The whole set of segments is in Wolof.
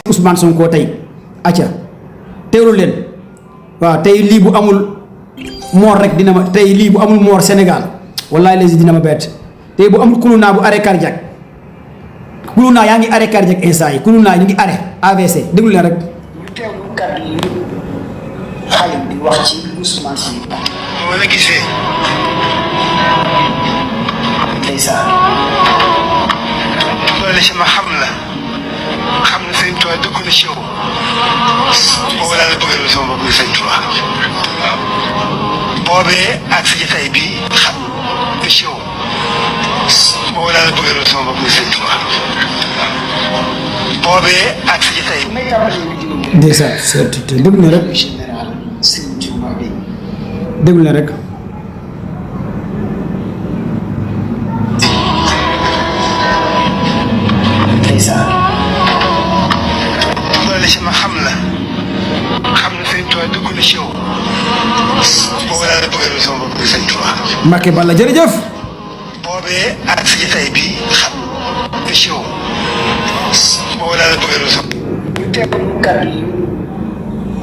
Ousmane Sonko tey acca teewlu leen waaw tey lii bu amul moor rek dina ma tey lii bu amul moor Sénégal wallahi léegi dina ma bett tey bu amul kulunaa bu arrêt cardiaque kulunaa yaa ngi arrêt cardiaque instant yi kulunaa ñu ngi arrêt AVC déglu leen rek. ñu teewlu kàddu yi xale bi wax ci Ousmane Sonko. ma la gisee. ndeysaan. loolu sama xam la xam na sëñ Tuubaa dëgg na ci yow boobu laa la bëggal sama bopp sëñ Tuubaa boobee ak sa jotaay bi xam na ci yow boobu laa la bëggal sama bopp sëñ Tuubaa boobee ak sa jotaay bi. may tàmbali vidéo bi. ndeysaan déglu na rek général Serigne Touba bi. déglu na rek. ndeysaan. loolu sama xam la xam na sëñ Tuubaa dëgg na ci yow boobu laa la bëggal sama bopp sëñ Tuubaa Mbacke Balla jërëjëf. boobee ak sa jotaay bi xam na ci yow boobu laa la bëggal sama. ñu teewlu kàddu yi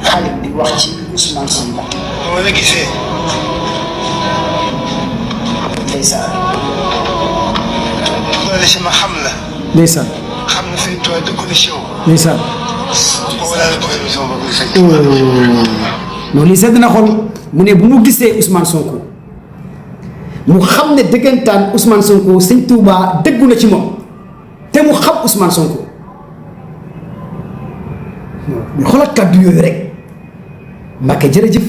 xale bi wax ci Ousmane Sonko. ma la gisee. ndeysaan. loolu sama xam la ndeysaan xam na sëñ Tuubaa dëgg na ci yow ndeysaan. boobu laa la bëggal sama bopp sëñ Tuubaa non lii sedd na xol mu ne bu mu gisee Ousmane Sonko mu xam ne dëggantaan Ousmane Sonko sëñ Touba dëggu na ci moom te mu xam Ousmane Sonko ñu xoolal kàddu yooyu rek Mbacke jërëjëf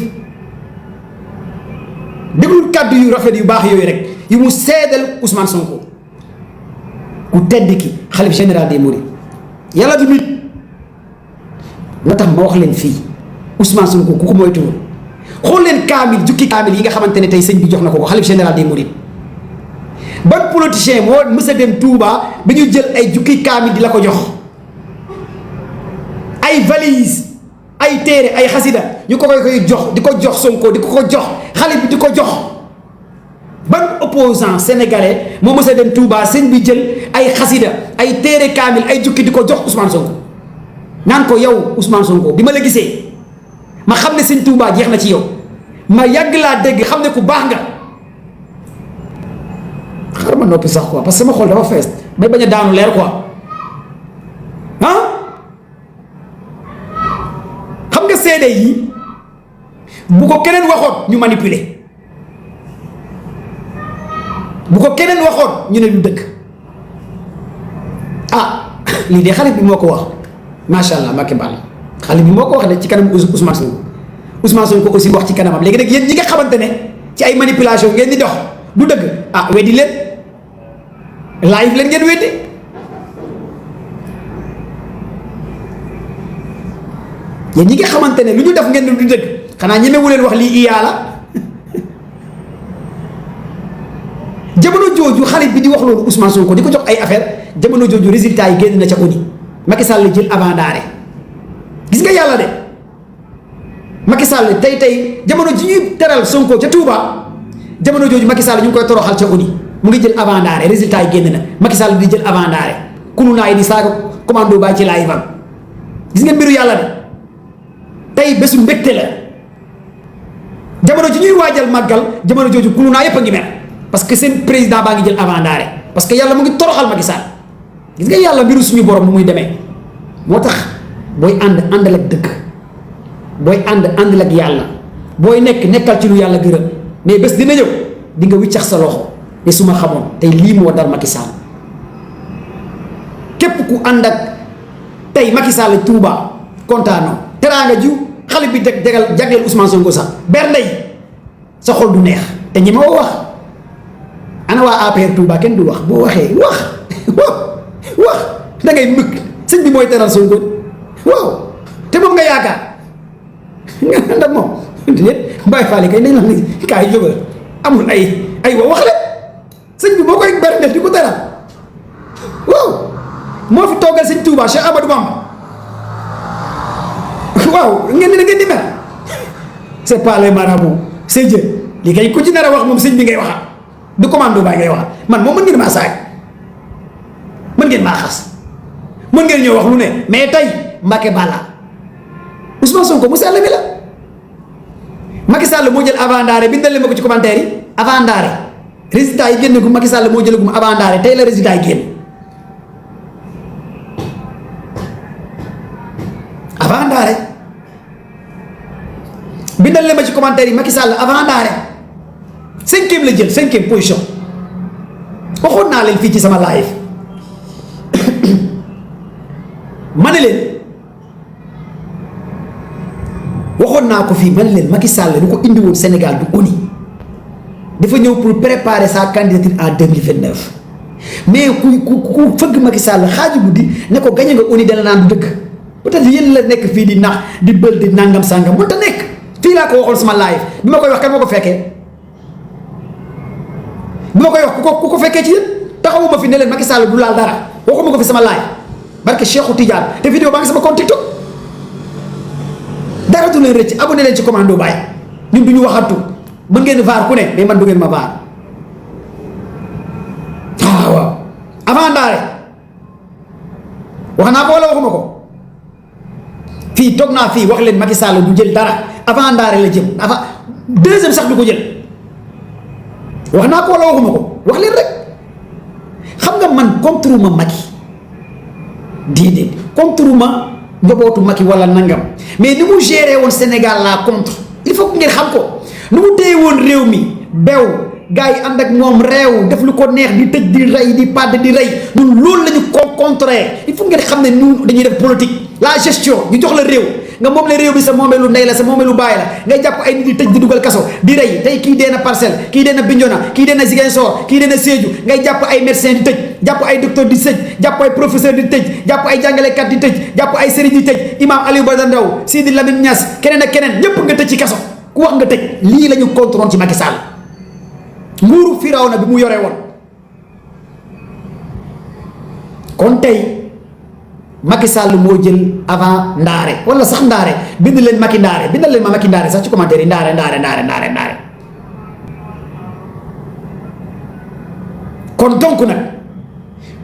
déglul kàddu yu rafet yu baax yooyu rek yu mu seedal Ousmane Sonko ku tedd ki xalif général des Mourides yàlla du nit moo tax ma wax leen fii Ousmane Sonko ku ko moytuwul xool leen kaamil jukki kaamil yi nga xamante ne tey sëñ bi jox na ko xalif général des Mourides ban politicien moo mës a dem Touba ba ñu jël ay jukki kaamil di la ko jox ay valise ay téere ay xasida ñu ko koy jox di ko jox Sonko di ko ko jox xale bi di ko jox ban opposant sénégalais moo mës a dem Touba sëñ bi jël ay xasida ay téere kaamil ay jukki di ko jox Ousmane Sonko naan ko yow Ousmane Sonko bi ma la gisee ma xam ne sëñ Touba jeex na ci yow ma yàgg laa dégg xam ne ku baax nga xar ma noppi sax quoi parce que sama xol dafa fees may bañ a daanu leer quoi ah xam nga seede yi bu ko keneen waxoon ñu manipuler bu ko keneen waxoon ñu ne lu dëgg ah lii de xale bi moo ko wax macha allah Mbacke Balla xale bi moo ko wax de ci kanam Ousmane Sonko Ousmane Sonko aussi wax ci kanamam léegi nag yéen ñi nga xamante ne ci ay manipulation ngeen di dox du dëgg ah weddi leen live leen ngeen weddi yéen ñi nga xamante ne lu ñu def ngeen du dëgg xanaa ñemewu leen wax lii iyaa la jamono jooju xale bi di wax loolu Ousmane Sonko di ko jox ay affaire jamono jooju résultat yi génn na ca ONU Macky Sall jël avant d'arrêt gis nga yàlla de Macky Sall tey jamono ji ñuy teral Sonko ca Touba jamono jooju Macky Sall ñu ngi koy toroxal ca ONU mu ngi jël avant d'arrêt résultat yi génn na Macky Sall di jël avant d'arrêt kunu naa yi di saaga commando bàyyi ci laay fan gis nga mbiru yàlla de tey bésu mbégte la jamono ji ñuy waajal màggal jamono jooju kunu naa yëpp a ngi mer parce que seen président baa ngi jël avant d'arrêt parce que yàlla mu ngi toroxal Macky Sall gis nga yàlla mbiru suñu borom nu muy demee moo tax booy àndal ak dëgg booy àndal ak yàlla booy nekkal ci lu yàlla gërëm mais bés dina ñëw di nga wiccax sa loxo te su ma xamoon tey lii moo dal Macky Sall képp ku ànd ak tey Macky Sall Touba kontaanoo teraanga ju xale bi jagleel Ousmane Sonko sax bernde yi sa xol du neex te ñi ma wax ana waa APR Touba kenn du wax boo waxee wax da ngay mëkk sëñ bi mooy teral Sonko waaw te moom nga yaakaar nga ànd ak moom déet Baye Fall kay nañ la ni kaay jógal amul ay wax la sëñ bi moo koy bari def di ko teral waaw moo fi toogal sëñ Touba Cheikh Amadou Bamba waaw ngeen di mer c'est pas les marabouts c'est Dieu li kay ku ci nar a wax moom sëñ bi ngay waxal du commando baay ngay waxal man moom mën ngeen maa saag mën ngeen maa xas mën ngeen ñoo wax lu ne mais tey Mbacké Balla Ousmane Sonko mu sell mi la Macky Sall moo jël avant ndaare bindal leen ma ko ci commentaire yi avant ndaare résultat yi génn gu Macky Sall moo jël gum avant ndaare tey la résultat yi génn avant ndaare bindal leen ma ci commentaire yi Macky Sall avant ndaare 5e la jël 5e position waxoon naa leen fii ci sama live ma ne leen waxoon naa ko fii ma ne leen Macky Sall lu ko indi woon Sénégal du ONU dafa ñëw pour préparer sa candidature en 2029 mais ku fëgg Macky Sall xaaju guddi ne ko gañe nga ONU dana naan du dëkk peut-être yéen la nekk fii di nax di bël di nangam sàngam mënta nekk fii laa ko waxoon sama live bi ma koy wax kan moo ko fekkee bi ma koy wax ku ko fekkee ci yéen taxawuma fi ne leen Macky Sall du laal dara waxuma ko fi sama live barke Cheikhou Tidiane te vidéo baa ngi sama compte TikTok dara du leen rëcc abonné leen ci commando Baye ñun du ñu waxatu mën ngeen vaar ku ne mais man du ngeen ma vaar waaw avant ndaare wax naa ko wala waxuma ko fii toog naa fii wax leen Macky Sall du jël dara avant ndaare la jëm avant deuxième sax du ko jël wax naa ko wala waxuma ko wax leen rek xam nga man contre ma Macky déedéet contre ma njabootu Macky wala nangam mais ni mu géré woon Sénégal la contre il faut que ngeen xam ko nu mu téye woon réew mi bew gars yi ànd ak moom réew def lu ko neex di tëj di rey di padd di rey ñun loolu la ñu contrer il faut ngeen xam ne ñun dañuy def politique la gestion ñu jox la réew nga moom la réew bi sa moomeelu ndey la sa moomeelu baay la ngay jàpp ay nit di tëj di dugal kaso di rey tey kii dee na Parcelles kii dee na Bignona kii dee na Ziguinchor kii dee na Sédhiou ngay jàpp ay médecin di tëj jàpp ay docteur di tëj jàpp ay professeur di tëj jàpp ay jàngalekat di tëj jàpp ay sëriñ di tëj imam Aliou Badara Ndao Sidi Lamine Niass keneen ak keneen ñépp nga tëj ci kaso ku wax nga tëj lii la ñu contrôle ci Macky Sall nguuru Firawna bi mu yore woon kon tey Macky Sall moo jël avant ndaare wala sax ndaare bind leen Macky ndaare bindal leen ma Macky ndaare sax ci commentaire yi ndaare kon donc nag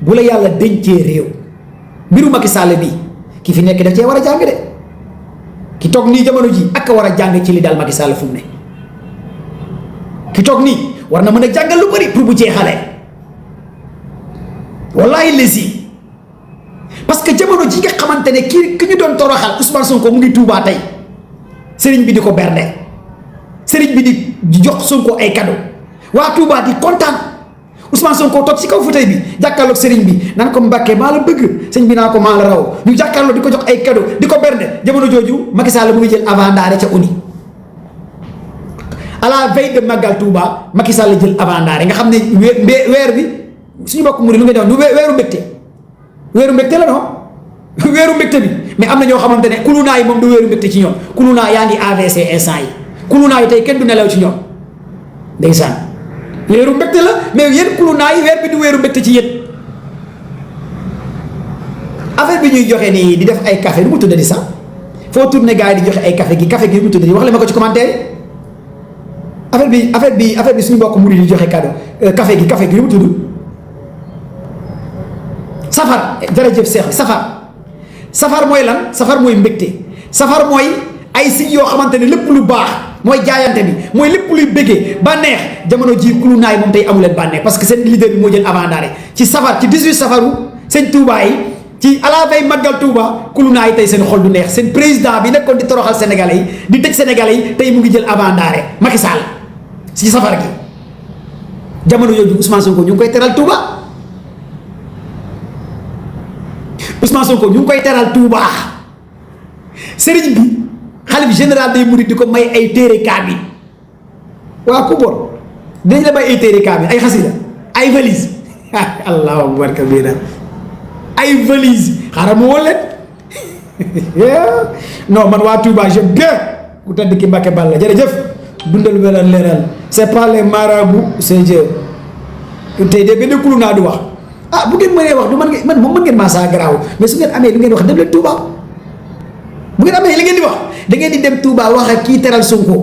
bu la yàlla dencee réew mbiru Macky Sall bi ki fi nekk daf cee war a jàng de ki toog nii jamono ji ak war a jàng ci li daal Macky Sall fu mu ne ki toog nii war na mën a jàngal lu bëri pour bu jeexalee wallahi lesi parce que jamono ji nga xamante ne ki ñu doon toroxal Ousmane Sonko mu ngi Touba tey sëriñ bi di ko bernde sëriñ bi di jox Sonko ay cadeau waa Touba di kontaan Ousmane Sonko toog ci kaw fauteuil bi jàkkaarloog sëriñ bi naan ko Mbàkke maa la bëgg sëñ bi naa ko maa la raw ñu jàkkaarloo di ko jox ay cadeau di ko bernde jamono jooju Macky Sall mu ngi jël avant ndaare ca ONU à la veille de Magal Touba Macky Sall jël avant ndaare nga xam ne weer bi suñu bokk mu lu nga def weeru mbégte weeru mbégte la non weeru mbégte bi mais am na ñoo xamante ne kulunaa yi moom du weeru mbégte ci ñoom kulunaa yaa ngi AVC instant yi kulunaa yi tey kenn du nelaw ci ñoom ndeysaan weeru mbégte la mais yéen kulunaa yi weer bi du weeru mbégte ci yéen affaire bi ñuy joxe nii di def ay café du mu tudda di sax foo tourné gars yi di joxe ay café gi mu tudda di wax le ma ko ci commentaire affaire bi suñu mbokk murid di joxe cadeau café gi lu mu tudd safar jërëjëf Seex safar mooy lan safar mooy mbégte safar mooy ay si yoo xamante ne lépp lu baax mooy jaayante bi mooy lépp luy béggee bànneex jamono ji kulu naay moom tey amuleen bànneex parce que seen leader bi moo jël avant ndaare ci safar ci 18 safaru sëñ Touba yi ci à la veille Magal Touba kulu naay tey seen xol du neex seen président bi nekkoon di toroxal sénégalais yi di tëj sénégalais yi tey mu ngi jël avant ndaare Macky Sall ci safar gi jamono yooyu Ousmane Sonko ñu ngi koy teral Touba Ousmane Sonko ñu ngi koy teral Touba sëriñ bi xalif général des mourides di ko may ay téere kaamil waa ku bon dañ la may ay téere kaamil ay xasida ay valise allahu akbar kabira ay valise xaaral ma woo leen non man waa Touba j'aime bien ku tedd ki Mbacké Balla jërëjëf dundal welal leeral c'est pas les marabouts c'est Dieu tey de benn kulu naa du wax ah bu ngeen mënee wax du man moom mën ngeen maa saa garaaw mais su ngeen amee lu ngeen wax dem leen Touba bu ngeen amee li ngeen di wax da ngeen di dem Touba wax ak kii teral Sonko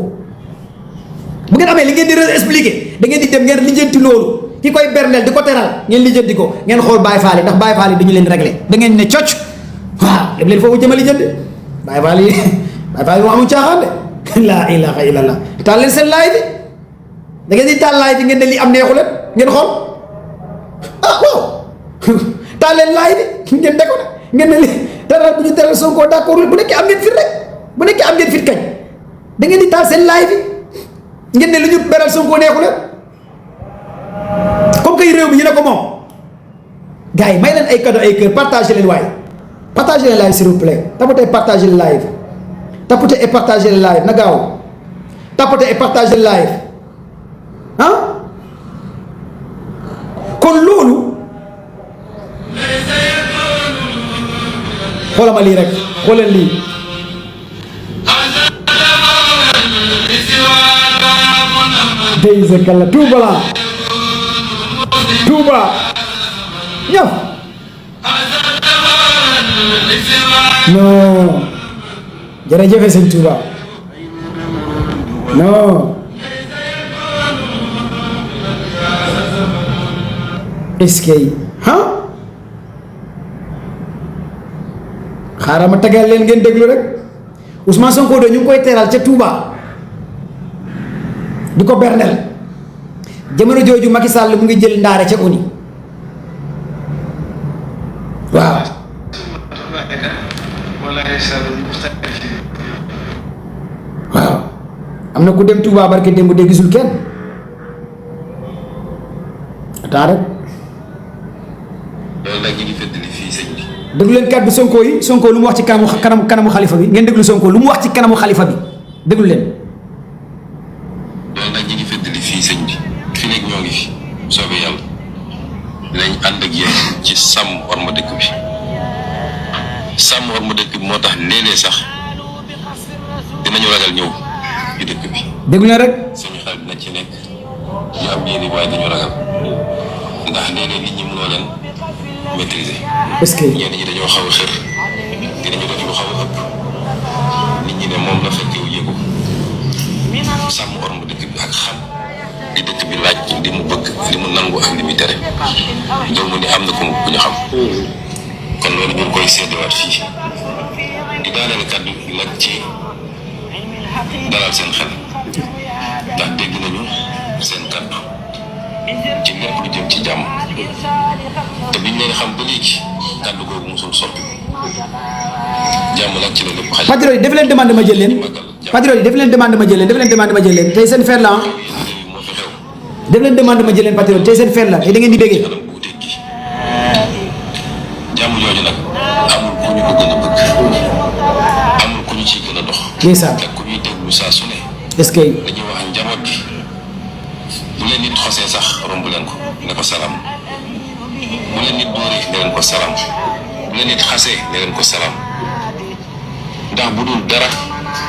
bu ngeen amee li ngeen di expliquer da ngeen di dem ngeen lijjanti loolu ki koy berndeel di ko teral ngeen lijjanti ko ngeen xool Baye Fall yi ndax Baye Fall yi dañu leen réglé da ngeen ne cocc waaw dem leen foofu jëmali jënd Baye Fall yi Baye Fall yi moo amul caaxaan de laa ilaha illallah taal leen seen laay bi da ngeen di taal laay bi ngeen ne lii am neexu leen ngeen xool ah waaw taal leen laay bi ngeen deko ngeen ne lii dara bu ñu teral Sonko d'accord bu nekkee am ngeen fit rek bu nekkee am ngeen fit kañ da ngeen di taal seen laay bi ngeen ne lu ñu beral Sonko neexu leen comme que réew mi ñu ne ko moom gars yi may leen ay cadeau ay kër partagé leen waaye partagez le live s'il vous plaît tapotez partagez le live tapotez et partagez le live na gaaw tapotez et partagez le live ah kon loolu xoolal ma lii rek xoolal lii Deyse Kalla Touba la Touba ñëw non jërëjëf sëñ Touba non est-ce que ah xaaral ma tegal leen ngeen déglu rek Ousmane Sonko de ñu ngi koy teral ca Touba di ko berndel jamono jooju Macky Sall mu ngi jël ndaare ca Oni waaw waaw am na ku dem Touba barke démb de gisul kenn attends rek loolu nag ñu ngi fëttali fii sëñ bi. déglu leen kàddu Sonko yi Sonko lu mu wax ci kanamu xalifa bi ngeen déglu Sonko lu mu wax ci kanamu xalifa bi déglu leen. loolu nag ñu ngi fëttali fii sëñ bi fii léegi ñoo ngi fi soobee yàlla dinañ ànd ak yéen ci sàmm orma dëkk bi sàmm orma dëkk bi moo tax léeg-léeg sax dinañu ragal ñëw ci dëkk bi. déglu leen rek. suñu xel dina ci nekk ñu am yéen waaye dañu ragal ndax léeg-léeg nit ñi mënoo leen maîtriser. est-ce que ñenn ñi dañoo xaw a xër dinañu def lu xaw a ëpp nit ñi ne moom la fekk wu yëgu sàmm orma dëkk bi ak xam li dëkk bi laaj li mu bëgg li mu nangu ak li muy tere loolu mu ni am na ku ñu xam kon loolu ñu ngi koy seedewaat fii di daaneel kàddu nag ci dalal seen xel ndax dégg nañu seen kàddu ci lépp lu jëm ci jàmm te biñ leen xam ba léegi kàddu googu musul soppi jàmm nag ci la lépp xaj. patriote yi def leen demande ma jël leen patriote yi def leen demande ma jël leen def leen demande ma jël leen tey seen feet la ah moo fi xew def leen demande ma jël leen patriote tey seen feet la te da ngeen di béggee. kanam bu wuteeg gi jàmm jooju nag amul ku ñu ko gën a bëgg amul ku ñu ciy gën a dox. ndeysaan te ku ñuy déglu saa su ne est-ce que dañuy wax njaboot gi bu leen nit xosee sax romb leen ko ne ko salaam bu leen nit dóoree ne leen ko salaam bu leen nit xasee ne leen ko salaam ndax bu dul dara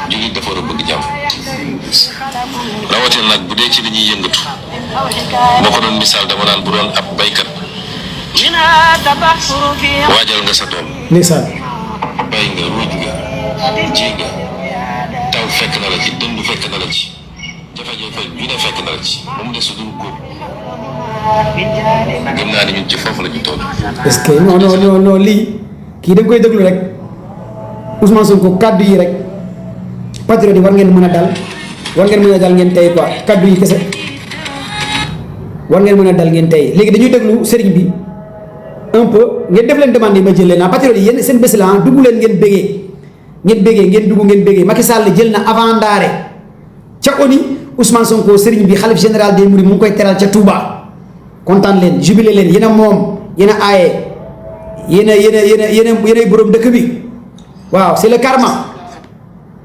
jullit dafa war a bëgg jàmm rawatina nag bu dee ci li ñuy yëngatu moo ko doon misaal dama naan bu doon ab baykat waajal nga sa doom ndeysaan bay nga ruuj nga ji nga taw fekk na la ci dënd fekk na la ci jafe-jafe ju ne fekk na la ci ba mu des su dul góob gëm naa ne ñun ci foofu la ñu toll. est-ce que non non non non lii kii da nga koy déglu rek Ousmane Sonko kaddu yi rek patriote yi war ngeen mën a dal war ngeen mën a dal ngeen tey quoi kaddu yi kese war ngeen mën a dal ngeen tey léegi dañuy déglu sëriñ bi un peu ngeen def leen demande yi ma jël leen ah patriote yi yéen seen bés la ah dugg leen ngeen bégee ngeen dugg ngeen bégee Macky Sall jël na avant ndaare ca Oni Ousmane Sonko sëriñ bi xalif général des Mourides mu ngi koy teral ca Touba kontaan leen jubilé leen yéen a moom yéen a aaye yéen a borom dëkk bi waaw c'est le karma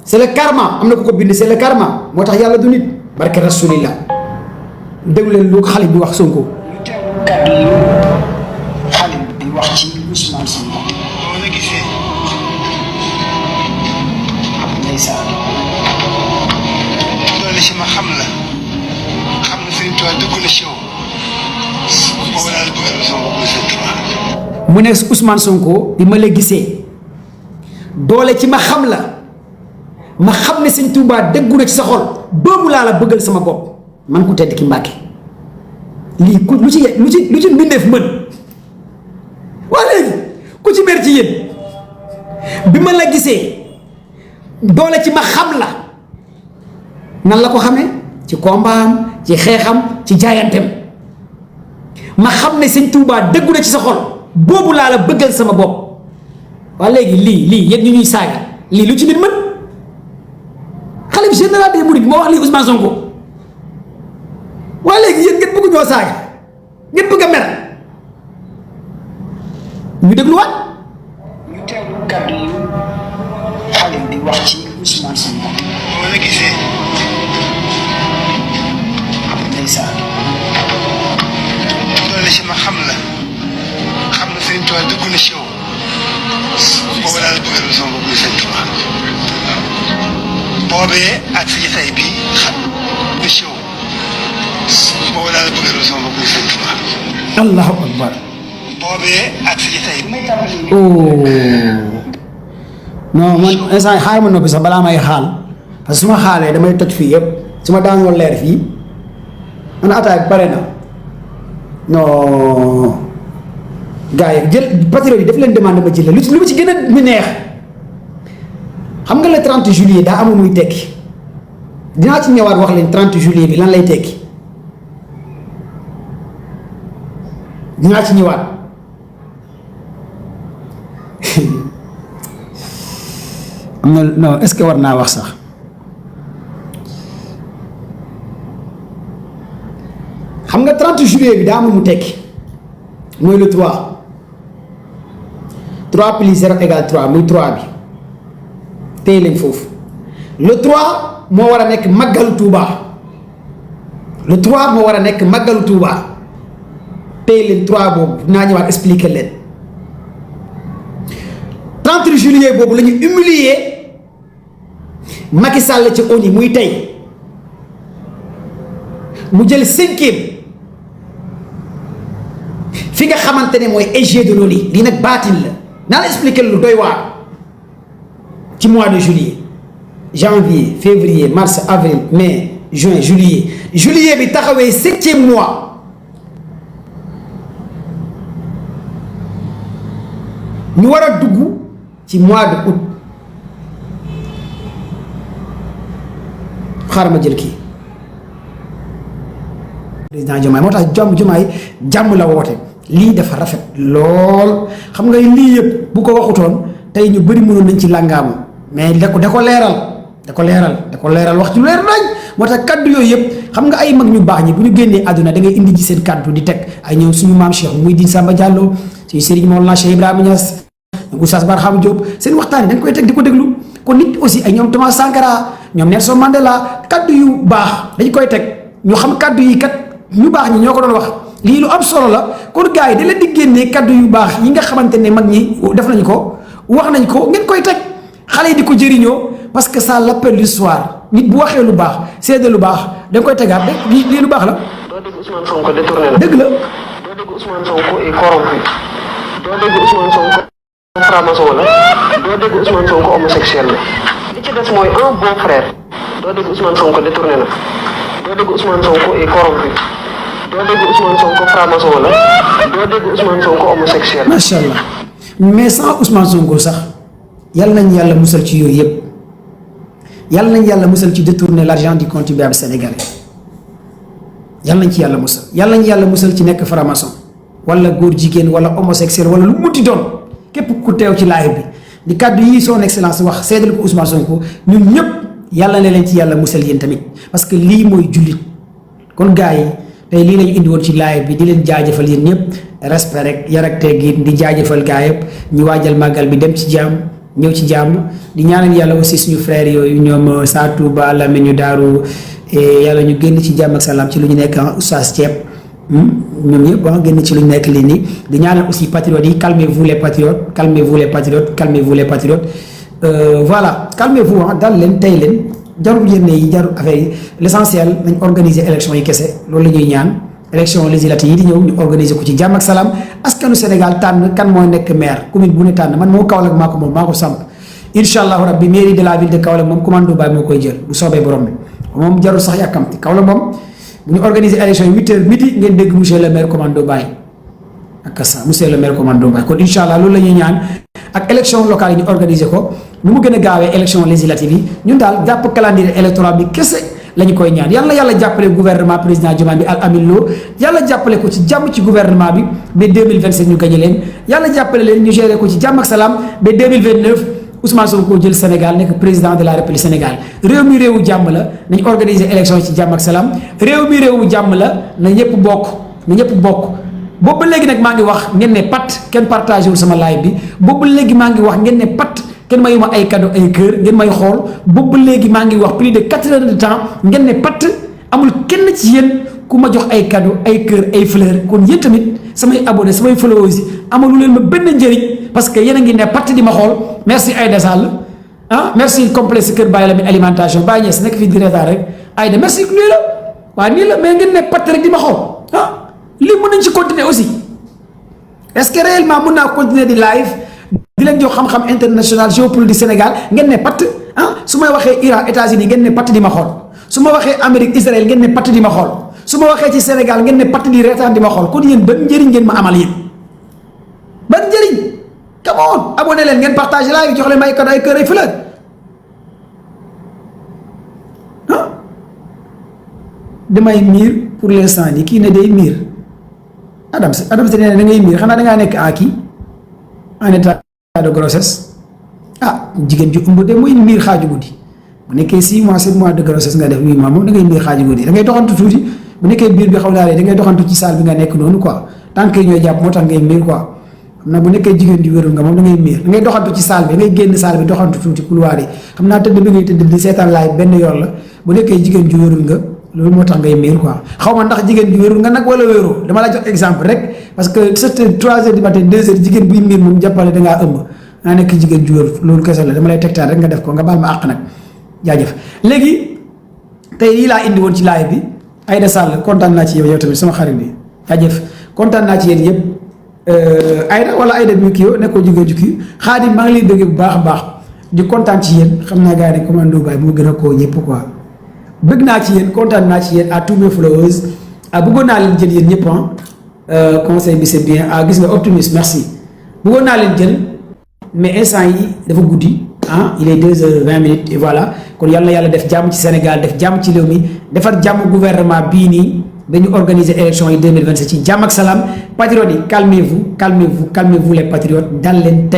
c'est le karma am na ku ko bind c'est le karma moo tax yàlla du nit barke rasulillah déglu leen lu xalif bi wax Sonko. kàddu yi xale bi wax ci Ousmane Sonko. boo la gisee ndeysaan. loolu si ma xam la xam na Sëriñ Tuubaa dëggu na si yow boobu daal bëgg na sama bopp Sëriñ Tuubaa. mu ne Ousmane Sonko bi ma la gisee doole ci ma xam la ma xam ne Sëriñ Tuubaa dëggu na ci sa xol boobu laa la bëggal sama bopp man ku tedd ki Mbàkke lii ku lu ci mbindeef mën waa léegi ku ci mer ci yéen bi ma la gisee doole ci ma xam la nan la ko xamee ci kombaam ci xeexam ci jaayanteem ma xam ne sëñ Touba dëggu na ci sa xol boobu laa la bëggal sama bopp waa léegi lii yéen ñu ñuy saaga lii lu ci nit mën xalif général des mourides moo wax lii Ousmane Sonko waa léegi yéen ngeen bëgg ñoo saaga ngeen bëgg a mer ñu dégluwaat. ñu teewlu kàddu yi xalif di wax ci Ousmane Sonko. boo la gisee ndeysaan. doole si ma xam la sëñ Tuubaa dëggu na si yow boobu daal bëggal sama bopp sëñ Tuubaa boobee ak si tey bi xam na si yow boobu daal bëggal sama bopp sëñ Tuubaa allahu akbar. boobee ak si tey oh non man instant xaar ma noppi sax balaa may xaal parce que su ma xaalee damay toj fii yëpp su ma daanoo leer fii man attaque bare na non gars yi jël patriote yi daf leen demandé ma jël lu ma ci gën a ñu neex xam nga le 30 juillet daa amul muy tekki dinaa ci ñëwaat wax leen 30 juillet bi lan lay tekki dinaa ci ñëwaat. am na non est-ce que war naa wax sax xam nga 30 juillet bi daa am mu tekki mooy le 3 3 plus 0 égale 3 muy 3 bi tey lañ foofu le 3 moo war a nekk màggalu Touba le 3 moo war a nekk màggalu Touba tey leen 3 boobu dinaa ñëwaat expliquer leen 30 juillet boobu la ñu humilier Macky Sall ci ONU muy tey mu jël 5e fi nga xamante ne mooy EG de l'ONU lii nag baatin la naa la expliquer lu doy waar ci mois de juillet janvier février mars avril mai juin juillet bi taxawee 7e mois ñu war a dugg ci mois de août xaaral ma jël kii président Diomaye moo tax Diomaye jàmm la woote lii dafa rafet lool xam nga lii yëpp bu ko waxutoon tey ñu bëri mënoon nañ ci làngaamu mais da ko leeral wax ci lu leer nañ moo tax kaddu yooyu yëpp xam nga ay mag ñu baax ñi bu ñu génnee àdduna da ngay indi ci seen kaddu di teg ay ñoom suñu maam Cheikh Mouhidine Samba Diallo suñu Serigne Mawlana Cheikh Ibrahima Niass Oustaz Barham Diop seen waxtaan yi da nga koy teg di ko déglu kon nit aussi ay ñoom Thomas Sankara ñoom Nelson Mandela kaddu yu baax dañ koy teg ñu xam kaddu yi kat ñu baax ñi ñoo ko doon wax lii lu am solo la kon gars yi da leen di génnee kaddu yu baax yi nga xamante ne mag ñi def nañ ko wax nañ ko ngeen koy teg xale yi di ko jëriñoo parce que ça l'appelle l'histoire nit bu waxee lu baax seede lu baax da nga koy tegaat rek lii lu baax la. doo dégg Ousmane Sonko détourné la. dëgg la. doo dégg Ousmane Sonko est corrompu. doo dégg Ousmane Sonko franc-maçon la. doo dégg Ousmane Sonko homosexuel la. li ci des mooy un bon frère. doo dégg Ousmane Sonko détourné la. doo dégg Ousmane Sonko est corrompu. doo dégg Ousmane Sonko franc-maçon la. doo dégg Ousmane Sonko homosexuel. macha allah mais sans Ousmane Sonko sax yal nañ yàlla musal ci yooyu yëpp yal nañ yàlla musal ci détourner l'argent du contribuable sénégalais yal nañ ci yàlla musal yal nañ yàlla musal ci nekk franc-maçon wala góor jigéen wala homosexuel wala lu muti doon képp ku teew ci live bi di kàddu yi son excellence wax seedal ko Ousmane Sonko ñun ñëpp yàlla ne leen ci yàlla musal yéen tamit parce que lii mooy jullit kon gars yi tey lii lañu indi woon ci live bi di leen jaajëfal yéen ñëpp respect rek yar ak teggin di jaajëfal gars yëpp ñu waajal màggal bi dem ci jàmm ñëw ci jàmm di ñaanal yàlla aussi suñu frères yooyu ñoom Satou Ba Lamine ñu daaru yàlla ñu génn ci jàmm ak salaam ci lu ñu nekk oustaz Thiep ñoom ñëpp wax génn ci lu ñu nekk lii nii di ñaanal aussi patriotes yi calmez-vous les patriotes calmez-vous les patriotes calmez-vous les patriotes voilà calmez-vous dal leen tey leen jarul yenn yi jarul affaire yi l'essentiel nañ organiser élection yi kese loolu la ñuy ñaan élection législative yi di ñëw ñu organiser ko ci jàmm ak salaam askanu Sénégal tànn kan mooy nekk maire commune bu ne tànn man moo Kaolack maa ko moom maa ko samp incha allahu rabbi mairie de la ville de Kaolack moom commando Baye moo koy jël bu soobee borom bi moom jarul sax yàkkamti Kaolack moom bu ñu organiser élection yi 8h midi ngeen dégg monsieur le maire commando Baye ak ça monsieur le maire commando Mbaye kon incha allah loolu la ñuy ñaan ak élection locale yi ñu organiser ko nu mu gën a gaawee élection législative yi ñun daal jàpp calendrier électoral bi kese la ñu koy ñaan yàlla jàppale gouvernement président Diomaye bi Al Amin Lo yàlla jàppale ko ci jàmm ci gouvernement bi ba 2027 ñu gagné leen yàlla jàppale leen ñu géré ko ci jàmm ak salaam ba 2029 Ousmane Sonko jël Sénégal nekk président de la République Sénégal réew mi réewu jàmm la nañ organiser élection ci jàmm ak salaam réew mi réewu jàmm la na ñëpp bokk boobu ba léegi nag maa ngi wax ngeen ne pat kenn partagé wul sama live bi boobu ba léegi maa ngi wax ngeen ne pat kenn mayu ma ay cadeau ay kër ngeen may xool boobu ba léegi maa ngi wax plus de 4 heures de temps ngeen ne pat amul kenn ci yéen ku ma jox ay cadeau ay kër ay fleur kon yéen tamit samay abonné samay followers yi amalu leen ma benn njëriñ parce que yéen a ngi ne pat di ma xool merci Aïda Sall merci complexe kër Baye Lamine alimentation Baye Niass nekk fii di reetaan rek Aïda merci nii la waaw nii la mais ngeen ne pat rek di ma xool lii mën nañ ci continuer aussi est-ce que réellement mën naa continuer di live di leen jox xam-xam international géopolitique Sénégal ngeen ne patt su may waxee Iran États-Unis ngeen ne patt di ma xool su ma waxee Amérique Israël ngeen ne patt di ma xool su ma waxee ci Sénégal ngeen ne patt di reetaan di ma xool kon yéen ban njëriñ ngeen ma amal yéen ban njëriñ come on abonné leen ngeen partagé live jox leen may cadeau ay kër ay fleur damay miir pour l'instant nii kii ne day miir Adam si nee na da ngay miir xanaa da ngaa nekk kii en état de grossesse jigéen ju ëmb de muy miir xaaju guddi bu nekkee 6 mois 7 mois de grossesse nga def 8 mois moom da ngay miir xaaju guddi da ngay doxantu tuuti bu nekkee biir bi xaw naa da ngay doxantu ci salle bi nga nekk noonu quoi tànk yi ñooy jàpp moo tax ngay miir quoi xam naa bu nekkee jigéen ju wérul nga moom da ngay miir da ngay doxantu ci salle bi da ngay génn salle bi doxantu tuuti couloir yi xam naa tëdd bi ngay tëdd di seetaan laay benn yoon la bu nekkee jigéen ju wérul nga loolu moo tax ngay miir quoi xaw ma ndax jigéen ju wérul nga nag wala wéroo dama la jox exemple rek parce que c'est 3 heures du matin 2 heures jigéen buy miir moom jàppale da ngaa ëmb naa nekk jigéen ju wérul loolu kese la dama lay tegtaan rek nga def ko nga baal ma àq nag jaajëf léegi tey lii laa indi woon ci live bi Aïda Sall kontaan naa ci yow tamit sama xarit bi jaajëf kontaan naa ci yéen yëpp Aïda wala Aïda bi kii yow nekkoo jigéen ju kii Xaadim maa ngi lay bëgg bu baax a baax di kontaan ci yéen xam naa gars yi ne commando Baye moo gën a koo ñëpp quoi bëgg naa ci yéen kontaan naa ci yéen à tous mes followers bëggoon naa leen jël yéen ñëpp conseil bi c'est bien gis nga optimiste merci bëggoon naa leen jël mais instant yi dafa guddi il est 2h20 et voilà kon yàlla def jàmm ci Sénégal def jàmm ci réew mi defar jàmm gouvernement bii nii dañu organiser élection yi 2027 ci jàmm ak salaam patriotes yi calmez-vous les patriotes dal leen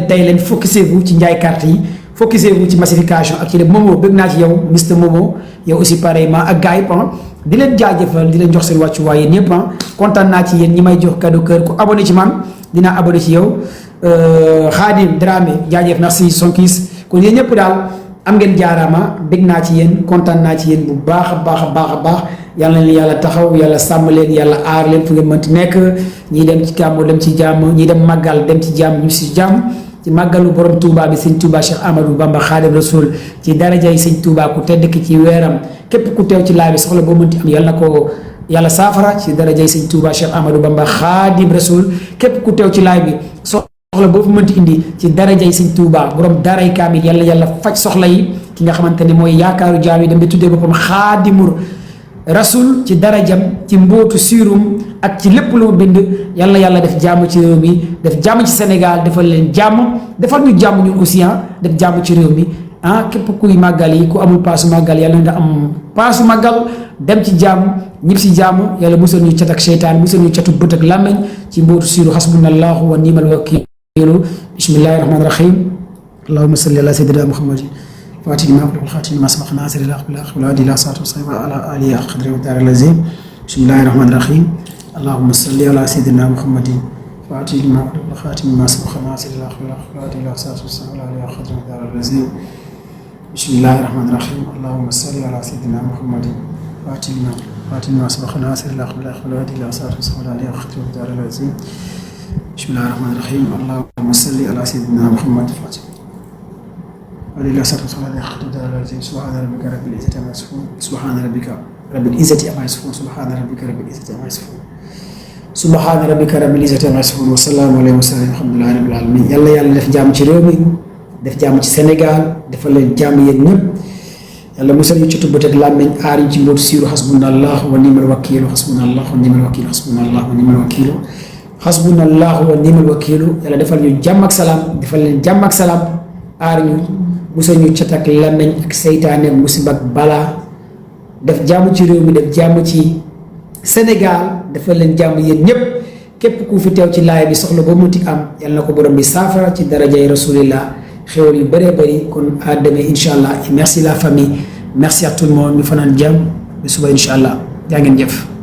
tey leen focussez-vous ci njaay carte yi focussez-vous ci massification ak ci lépp Momo bëgg naa ci yow Mr Momo yow aussi pareillement ak gars yi di leen jaajëfal di leen jox seen wàccuwaay yéen ñëpp kontaan naa ci yéen ñi may jox cadeau kër ku abonné ci man dinaa abonné ci yow Khadim Dramé jaajëf merci Sonkis kon yéen ñëpp daal am ngeen jaaraama bëgg naa ci yéen kontaan naa ci yéen bu baax a baax yàlla leen yàlla taxaw yàlla sàmm leen yàlla aar leen fu ngeen mënti nekk ñii dem ci gàmmu dem ci jàmm ñii dem màggal dem ci jàmm ñu si jàmm ci màggalu borom Touba bi sëñ Touba Cheikh Amadou Bamba Khadim Rasoul ci darajay sëñ Touba ku tedd ki ci weeram képp ku teew ci laaj bi soxla boo mënti am yàlla na ko yàlla saafara ci darajay sëñ Touba Cheikh Amadou Bamba Khadim Rasoul képp ku teew ci laaj bi soxla boo fa mënti indi ci darajay sëñ Touba borom daray kaamil yàlla faj soxla yi ki nga xamante ne mooy yaakaaru jaam yi dem ba tuddee boppam Khadimur Rasoul ci darajam ci mbootu siirum ak ci lépp lu mu bind yàlla def jàmm ci réew mi def jàmm ci Sénégal defal leen jàmm defal ñu jàmm ñun aussi def jàmm ci réew mi képp kuy màggal yi ku amul paasu màggal yàlla nga am paasu màggal dem ci jàmm ñib si jàmm yàlla musal ñu cat ak seytaan musal ñu catu bët ak làmmeñ ci mbootu siiru hasbunallahu wa ni'mal wakiilu bismillahi rahmani rahim allahumma salli ala sayyidina muhammadin فاتي ما أقول الخاتم ما سبق ناصر الأخ بالأخ والهادي إلى صراط المستقيم على آله حق قدره ومقداره العظيم بسم الله الرحمن الرحيم اللهم صل على سيدنا محمد فاتي ما أقول الخاتم ما سبق ناصر الأخ بالأخ والهادي إلى صراط المستقيم على آله حق قدره ومقداره العظيم بسم الله الرحمن الرحيم اللهم صل على سيدنا محمد فاتي ما سبق ناصر الأخ بالأخ والهادي إلى صراط المستقيم على آله حق قدره ومقداره العظيم بسم الله الرحمن الرحيم اللهم صل على سيدنا محمد فاتي ولله صلاة الله يخطب دار العزيز سبحان ربك رب العزة عما يصفون سبحان ربك رب العزة عما يصفون سبحان ربك رب العزة عما يصفون سبحان ربك رب العزة عما يصفون والسلام عليكم وسلام الحمد لله رب العالمين yàlla def jàmm ci réew mi def jàmm ci Sénégal defal leen jàmm yéen ñëpp yàlla musal ñu ci tubbat ak làmmeñ aar ñu ci mbootu siiru xasbunallah wa nimal wakiilu xasbunallah wa nimal wakiilu xasbunallah wa nimal wakiilu xasbunallah wa nimal wakiilu yàlla defal ñu jàmm ak salaam defal leen jàmm ak salaam aar ñu musal ñu cat ak làmmeñ ak seytaane ak musiba ak balaa def jàmm ci réew mi def jàmm ci Sénégal defal leen jàmm yéen ñépp képp ku fi teew ci laay bi soxla ba muti am yàlla na ko borom bi saafara ci darajay rasulillah xéwal yu bëree bëri kon à demain incha allah et merci la famille merci à tout le monde ñu fanaan jàmm ba suba incha allah jaa ngeen jëf.